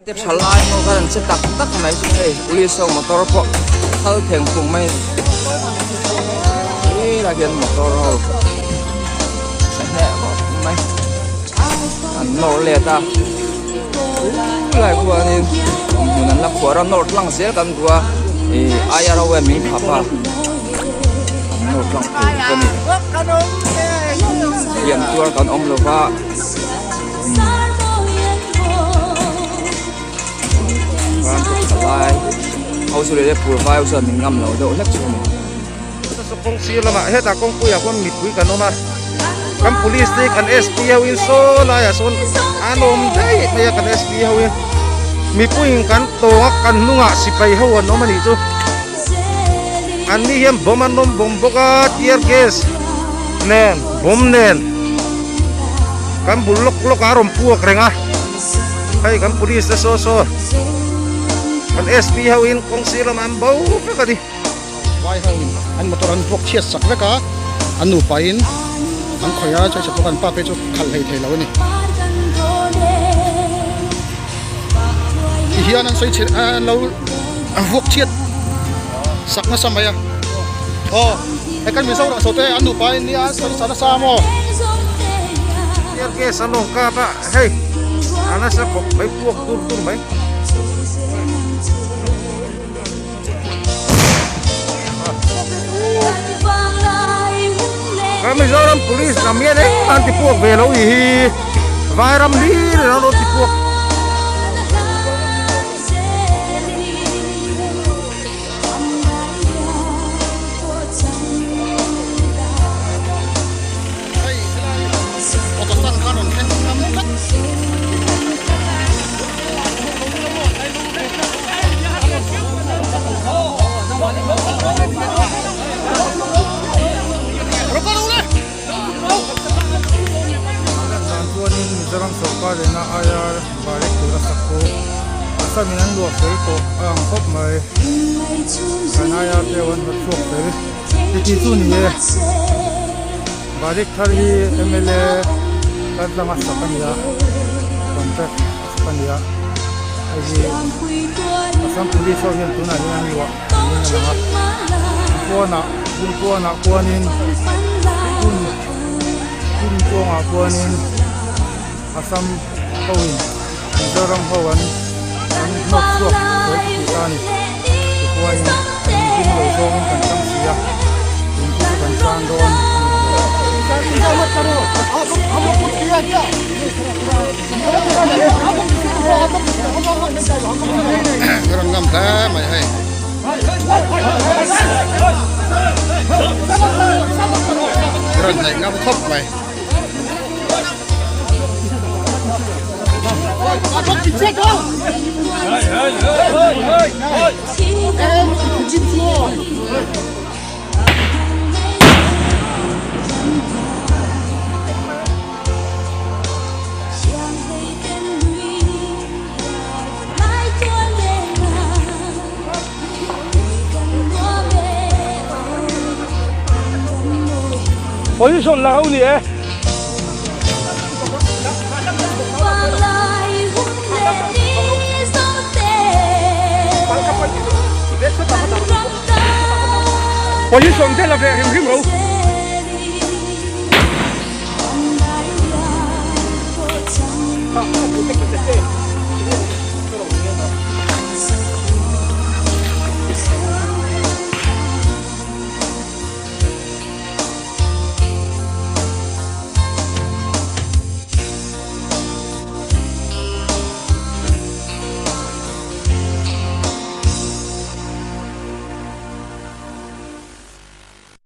Te thalai ho khan an che tak tak mai chu hei police ho motor pawh thal theng phung mai helai hian motor ho a hneh khawp mai an nawr let a helai khuanin hmun an la khuar a nawr tlang zel kan duh a ih aia ro em min khap a an nawr tlang thei bawk a ni hliam tuar kan awm lo va. Thalai ho chu leh phur vai ho chuan min ngam lo deuh hlek chu a ni. Kawng sir lamah hetah kawngpuiah khuan mipui kan awm a, kan police te kan SP ho in saw laiah sawn an awm daih mai a kan SP ho in mipuiin kan tawng a kan hnungah sipai ho an awm a nih chu an ni hian bomb an awm bawm bawk a tear gas nen bomb nen. Kan bul lawk lawk ah a rawn puak reng a hei kan police te saw saw kan SP ho in kawng sir lamah an bo vek a ni. Vai ho in an motor an vuak chhiat sak vek a an nupa in an khawih a chuan chhapawk an pa phei chu khalh hlei thei lo a ni. Ti hian an sawi chhe an lo vuak chhiat sak nasa mai a aw. Hei kan Mizoram saw te an nupa in nia an sawi sa nasa maw? Tear gas an rawn kap a hei a nasa khawp mai puak dur dur mai. Kan Mizoram police lam hian engmah an ti puak ve lo nih hi vairam hlir in an rawn ti puak. Chuanin Mizoram sorkar lehna IR Barek tur a sak bawk. Assam in an luah fel tawh a ang khawp mai. Kan IR te an hnawt chhuak fel titi chu ni e. Barek thar hi mla kal tlanga sak a ni a, contract a sak a ni a. Hei hi Assam Police ho hian tunah hian an luah niin a lang a. Kuanah Bungkuanah kuanin hun hun kuangah kuanin Assam hoin Mizoram ho an an hnawt chhuak fel tih ta a ni. Tichuanin an ding lo zawngin kan tang si a, in chu chu kan tan dawn a ni. Rawn ngam hle mai hei. Rawn hnaih ngam khawp mai. Position la ho ni e. Position te la ve hrim hrim ro.